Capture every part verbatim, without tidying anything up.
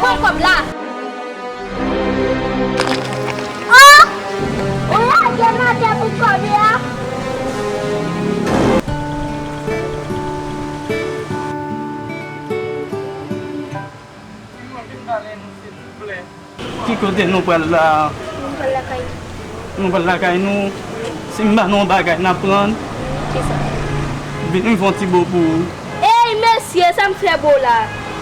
Kòb la. Oh! Ou lage m atè pou kòb la. Ki kote nou pral la? Nou pral lakay. Nou pral lakay nou. Si m ba nou yon bagay, n ap pran. Kisa? Vin, m fè yon ti bo pou ou. Ey, mesye, sa m fè bo la?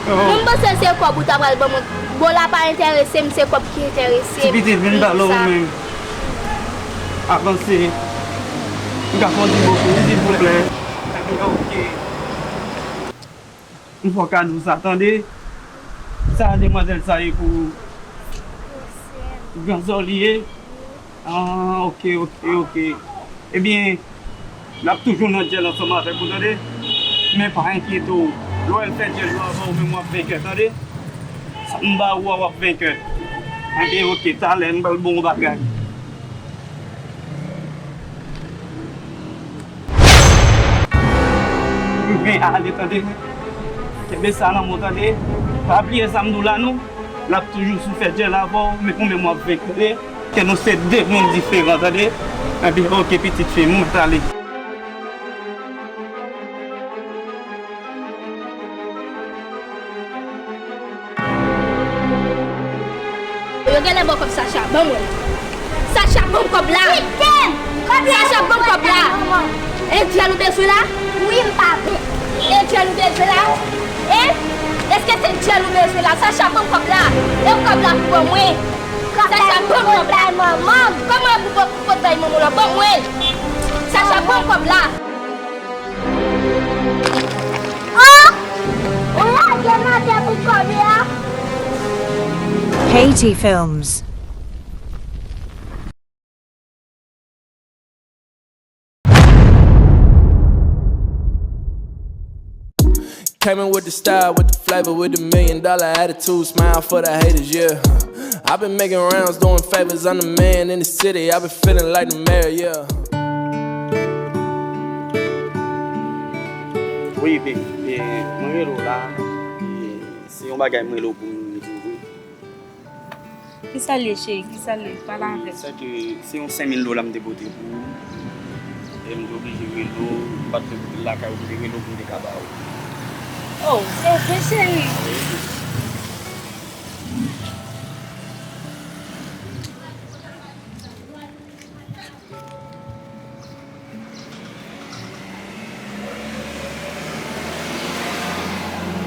Oh. Mwen, m panse se kòb ou ta pral ban mwen. Bo la pa enterese m, se kòb ki enterese m. Ti pitit, vin pale ou menm. Avanse. M ka fè yon ti bo pou ou, silvouplè. Ok. M fè w kado sa, tande? Sa demwazèl sa ye pou ou. Gran sè w li ye? Ah, ok, ok, ok. Ebyen, l ap toujou nan dyèl ansanm avèk ou, tande? Men pa enkyete w. Lè w wè l fè dyèl yo avan ou, menm w ap venkè, tande? Sa m ba ou a, w ap venkè. Ebyen, ok, talè, m pral ba w yon bagay. M gen ale, tande. Kenbe sa nan men w, tande. Pa bliye sa m di w la, non. L ap toujou sou fè dyèl avè w, men ou menm w ap venk, tande. Ke nou se de moun diferan, tande. Ebyen, ok, pitit fi m, mwen t ale. Yo genlè ba w kòb Sacha, ban mwen. Sacha, ban m kòb la. Kite m! Kòb la Sacha, ban m kòb la. E dyèl ou bezwen la? Wi, m pa vle. E dyèl ou bezwen la? E? Èske se dyèl ou bezwen la? Sacha, ban m kòb la. E kòb la pou ban mwen. Sacha, ban m kòb la. Kòman e pou, pou pot bay manman w la? Ban mwen l. Sacha, ban m kòb la. Oh! Ou lage m atè pou kòb la. Haiti Films. Came in with the style, with the flavor, with the million dollar attitude. Smile for the haters, yeah. I've been making rounds, doing favors. I'm the man in the city. I've been feeling like the mayor, yeah. Wi, baby, e, mwen rele w la. E, se yon bagay mwen rele w pou m di w vre. Kisa l ye, cheri? Kisa l ye? Pale avè m. Sèke se yon senk mil dola m te pote pou ou. E m te oblije rele w, m pa t vle pote l lakay ou, m te rele w pou m te ka ba ou. Oh, se vre, cheri? Wi.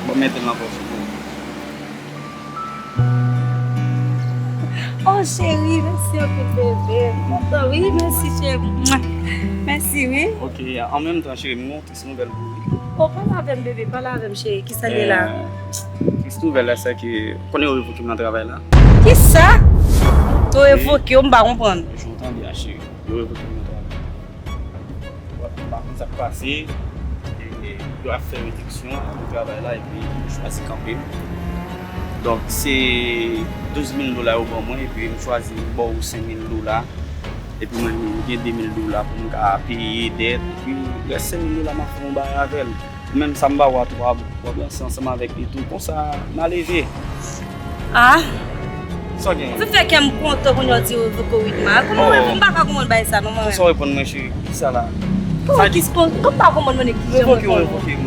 Bon, mete l nan pòch ou. Oh, cheri, mèsi anpil, bebe. M kontan, wi, mèsi, cheri. Mwa. Mèsi, wi. Ok, an menm tan, cheri, m gon tris nouvèl pou ou, wi. Oh, pale avè m, bebe, pale avè m, cheri. Kisa l ye la? Eh, tris nouvèl la, se ke, konnen yo revoke m nan travay la. Kisa? Yo revoke w, m pa konprann. Wi. Jou tande a, cheri. Yo revoke m nan travay. Bon, m pa konn sa k pase. E, yo ap fè rediksyon nan travay la, epi yo chwazi kanpe m. Donk, se douz mil dola yo ban mwen, epi m chwazi m ba w senk mil dola. Epi mwen menm, m gen de mil dola pou m ka peye dèt. Epi, rès senk mil dola, m ap fè yon bagay avè l. Ou menm sa m ba w a tou, w ap, w ap ranse ansanm avèk li tou. Konsa, n a leve. Ah. Sa w genyen? Sa fè kè m kontan kounye a w di revoke w, Widma. Kòman mwen, oh, m pa ka konprann bagay sa non, mwen menm. Konsa w reponn mwen, cheri? Kisa la? Kòman ki spon-, kòman m pa konprann mwen ki jan mwen konprann? Revoke w, revoke m.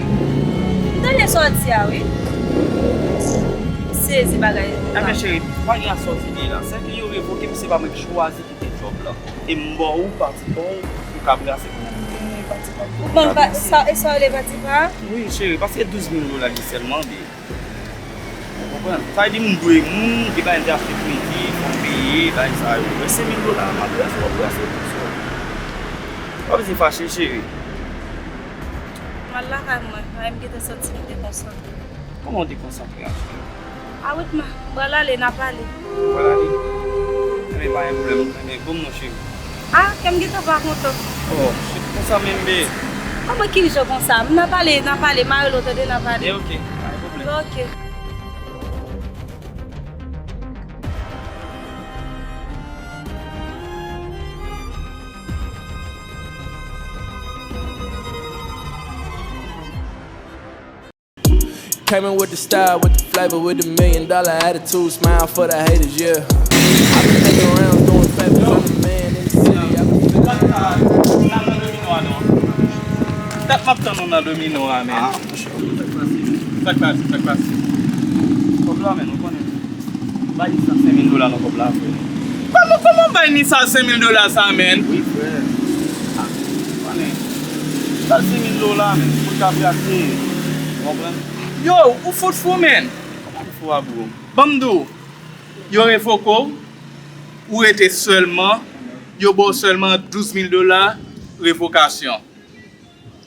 M tande sa w di a, wi. M sezi bagay la. Ebyen, cheri, pa gen sa w di la. Se ke yo revoke m, se pa mwen ki chwazi kite djòb la. E m ba w pati pa w, ou ka brase pou ou, mwen pati pa m. Ou ban m pa, sa, e sa w rele pati pa? Wi, cheri, paske douz mil dola li sèlman, men, ou konprann? Sa vle di m dwe moun, gen bagay m te achte kredi, fò m peye, bagay sa yo. Mwen, senk mil dola, m ap brase, w ap brase pou sa. W ap di fache, cheri. M al lakay mwen, ay, m gentan santi m dekonsantre. Kòman w dekonsantre a, cheri? A wi, m pral ale, n a pale. Ou pral ale? Enben, pa gen pwoblèm. Enben, bon, monchè. A, kè m gentan pa kontan. Oh, shit, konsa menm, be. Kòman, ki jan konsa? N a pale, n a pale, m a rele w, tande, n a pale. Enben, ok, pa gen pwoblèm. Ok. Came in with the style, with the flavor, with the million dollar attitude, smile for the haters, yeah. I've been making rounds, doing favors, I'm the man in the city. I've been Dat m ap tann ou nan domino a, men. Ah, monchè, sa k pase? Sa k pase? Sa k pase? Kòb la, men, ou konnen. Bay Nisa senk mil dola nan kòb la, frè. Kòman, kòman w bay Nisa senk mil dola sa, men? Wi, frè. Ah, konnen. Bay senk mil dola, men, pou l ka plase. Ou konprann? Yo, ou fout fou, men. Kòman m fou a, bro? Ban m di w, yo revoke w, ou rete sèlman, yo ba w sèlman douz mil dola revokasyon.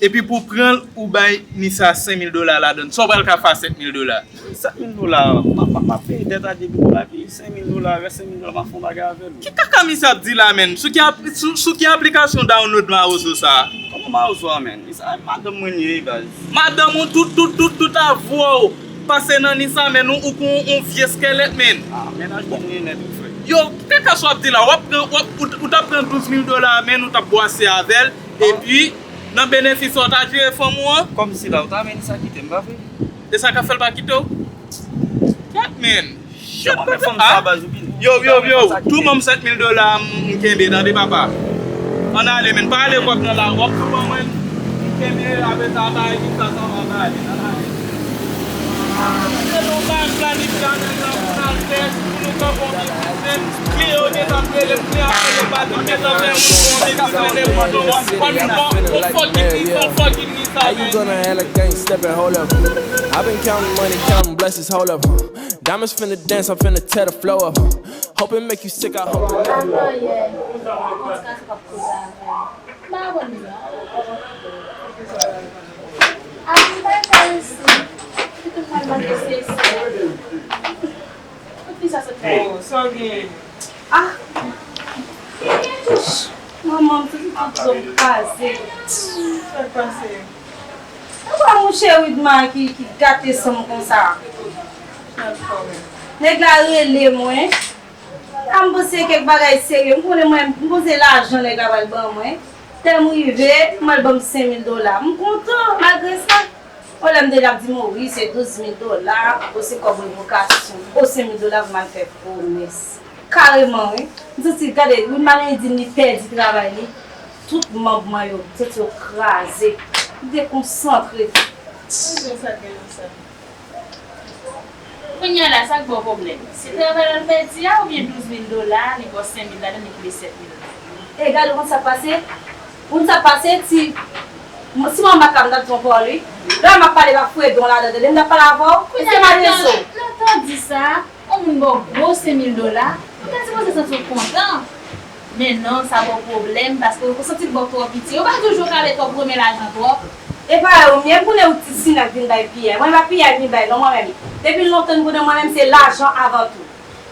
Epi pou pran l, ou bay Nisa senk mil dola ladann. Sa w pral ka fè a sèt mil dola? Sèt mil dola, m ap, m ap, m ap peye dèt a depi m pa peye senk mil dola, rès senk mil dola, m ap fè yon bagay avè l. Ki kaka misye ap di la, menn? Sou ki ap-, sou, sou ki aplikasyon w download mawozo sa a? Kòman mawozo a, menn? Sa madanm mwen li ye, baz. Madanm ou, tout, tout, tout, tout avwa w pase nan Nisa, menn, ou, ou kon yon vye skèlèt, menn. Ah, mennaj mwen li ye nèt, wi, frè. Yo, ki kaka sa w ap di la? W ap pran, w ap, ou, ou t ap pran douz mil dola, menn, ou t ap bwase avè l, epi, nan benefis sa w ta jere fanm ou an? Kòmsi la, ou ta men Nisa kite m, pa vre? E sa k ap fè l pa kite w? Kèt, menn. Yo, mwen fè m sa baz ou vin. Yo, yo, yo, tou ban m sèt mil dola m kenbe, tande papa. Ann ale, menn, pa ale kòb nan lari, w ap tou ban mwen, m kenbe, apre sa, bay li sa, sa w ap ale, ann ale. Se nou bay planifye ann nan pou n al fè, pou nou kanpe yon biznis, menn, kliyan yo gentan ap rele m, kliyan ap rele m, patwon gentan fè moun pou yon biznis, menn, e pou nou, w ap fòk yon fòk biznis, yon fòk biznis. How you gonna act like gang stepping, hold up. I've been counting money, counting blessings, hold up, huh? Diamonds finna dance, I'm finna tear the floor up, huh? Hope it make you sick, I hope it. Akoye, an tou ka se p ap koze avè m. M pa konn non. Akoye, pa fè isi. Tout mwen mande se isi. Tout fi sa sot fè. Oh, sa w gen? Ah! Manman m, se tout zo m kraze. Sa k pase? Ou pa mouche Widma ki, ki gate san m konsa. Nèg la rele mwen. La m panse kèk bagay serye. M konnen mwen, m panse lajan nèg la pral ban mwen. Tè m rive, m al ban m senk mil dola. M kontan, malgre sa. Olè m te ap di m, o wi, se douz mil dola, o se kòb revokasyon, o senk mil dola pou m al fè pwomès. Kareman, wi. M santi, gade, wi, m pa gen di m li pèdi travay li. Tout manm mwen yo, m santi yo kraze. M dekonsantre. Kounye a la, sa k ba w pwoblèm? Se travay la l pèdi a oubyen douz mil dola, li ba w senk mil ladann, li kite sèt mil la? E gade, ou konn sa k pase? Ou konn sa k pase? Si, si mwen m pa ka, m t ap di yon pawòl, wi. Lè m ap pale, pa fouye don ladan, tande, m t ap pale avè w. Èske m al rezo? Lè w tande sa, yon moun ba w gwo senk mil dola, ou ta sipoze santi w kontan. Men non, sa ba w pwoblèm, paske ou santi l ba w twò piti. Yo pa toujou ka lè twòp renmen lajan twòp. E pa yo, men m konnen ou ti sin ap vin bay piyay. Mwen pa piyay m vin bay non mwen menm. Depi lontan m konnen mwen menm se lajan avan tou.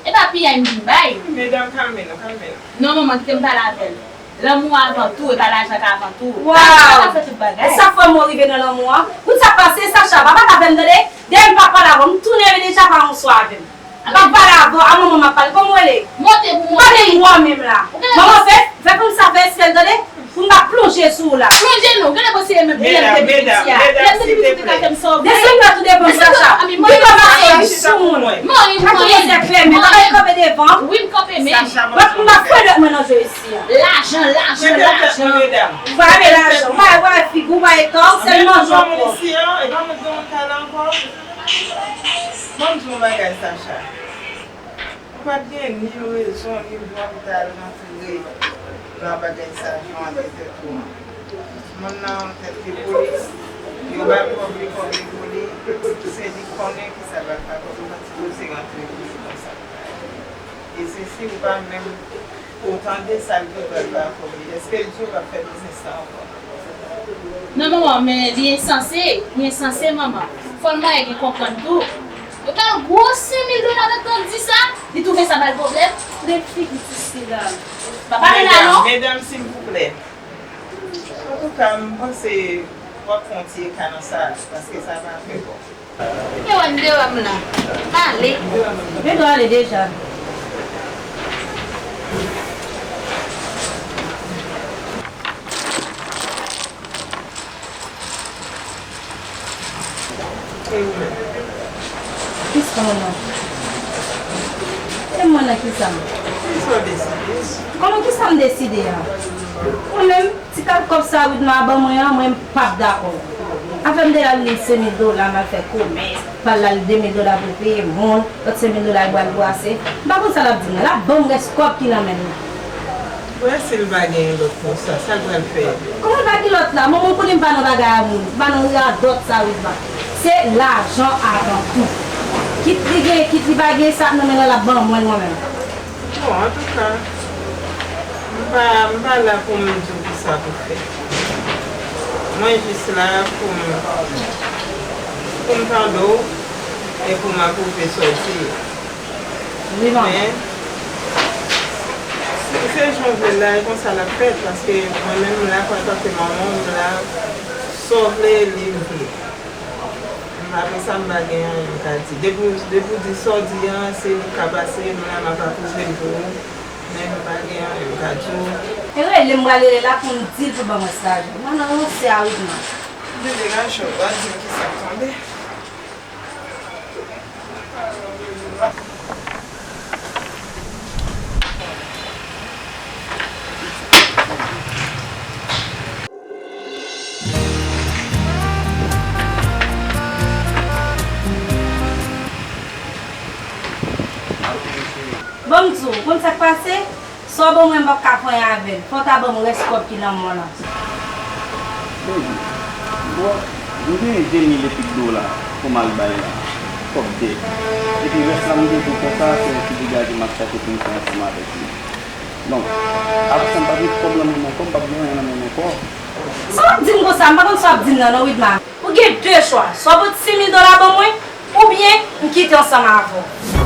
E pa piyay m vin bay. Medam, kalme nou, kalme nou. Non, manman, kite m pale avè l. Lanmou avan tou, e pa lajan k avan tou. Lajan ka fè tout bagay. E sa fè mwen rive nan lanmou an. Ou sa pase, Sacha, pa pale avè m, tande? Depi m pa pale avè w, m tounen deja pa yon swa avè m. M pa pale avè w, a manman m ap pale. Kòman w rele? Monte pou monte. Pale m wè menm la. Manman fè, fè pou m sa fè espèl, tande? Pou m pa plonje sou ou la. Plonje non, gade bò se menm lè m te pi piti a. Lè m te pi piti, te ka fè m sa w vle. Desann la tou devan m, Sacha. M te kòmanse yon sou moun. Mori, mori. Mori, mori. Kanpe devan m. Wi, m kanpe, men. Wè pou m pa fwe dwèt mwen nan je isi a. Lajan, lajan, lajan. Ou pa renmen lajan. Ou pa wè figi w, ou pa ekò, sèlman manje w pwòp. Ban m di w yon bagay, Sacha. Ou pa t gen ni rezon, ni dwa pou w ta al rantre nan bagay sa, jan w ap di tèt ou an. Moun nan tèt li pou li, yo ba l kòb li, kòb li pou li, se li k konnen kisa l pral fè ak kòb li, ou santi pou l se rantre pou li konsa. E se si ou pa menm Ou tande sa l te pral ba kòb li. Èske l di w l ap fè biznis la ankò? Non, manman, men li ensanse. Li ensanse, manman. Fò l manyen gen konprann tou. Yo ba l gwo senk mil dola, nan tan di sa, li twouve sa ba l pwoblèm. Gade figi ti sila. Pa pale la, non. Medam, medam, silvouplè. Antouka, m panse w ap fè yon ti eka nan sa, paske sa pa fè bon. Kite w ap dewa m la. Ale. Kite w ale deja. E ou menm? Kòman non? E mwen nan kisa m? Kisa w deside? Kòman kisa m deside a? Mwen menm, ti kal kòb sa Widma ban mwen an, mwen m p ap dakò. Afè m te al li senk mil dola, m al fè komès, pa l al de mil dola pou l peye moun, lòt senk mil dola li pral brase. M pa konn sa l ap di m nan, l ap ban m rès kòb ki nan men l. Wè si l pa gen lòt konsa, sa l pral fè? Kòman l pa gen lòt la? Manman pou li m pa nan bagay a moun, m pa nan radòt sa Widma. Se lajan avan tou. Kit li gen, kit li pa gen, sa k nan men l la l ap ban mwen l mwen menm. Bon, antouka, m pa, m pa la pou m di w kisa pou fè. Mwen jis la pou m, pou m tande w e pou m apwouve sa w di yo. Wi, manman. Men, si se jan w vle l la, e konsa l ap fèt, paske mwen menm m la, antanke manman w, m la, sa w vle, li m vle. M pa konsa, m pa gen anyen m ka di. Depi w, depi w di sa w di an, si l ka pase, m la, m ap apwouve l pou ou. Men m pa gen anyen m ka di w. E rele m, m pral rele l la pou m di l pou ban mwen sa lajan. Mwen nan ranse a Widma. Degaje w, w a di m kisa k tonbe. Ban m di w, konn sa k pase? Sa w ban mwen, m p ap ka fè anyen avè l. Fò w ta ban m rès kòb ki nan men w lan. Baby, bon, m genyen de mil e pik dola pou m al bay la, kòb dèt. Epi rès la m gen pou konsa, se yon ti degaje m ap chache pou m fè ansanm avèk li. Donk, apre sa m p ap met kòb nan men m ankò, m p ap gen anyen nan men m ankò. Sa w ap di m konsa? M pa konn sa w ap di m nan non, Widma. Ou gen de chwa, swa w pot senk mil dola ban mwen, oubyen m kite ansanm avè w.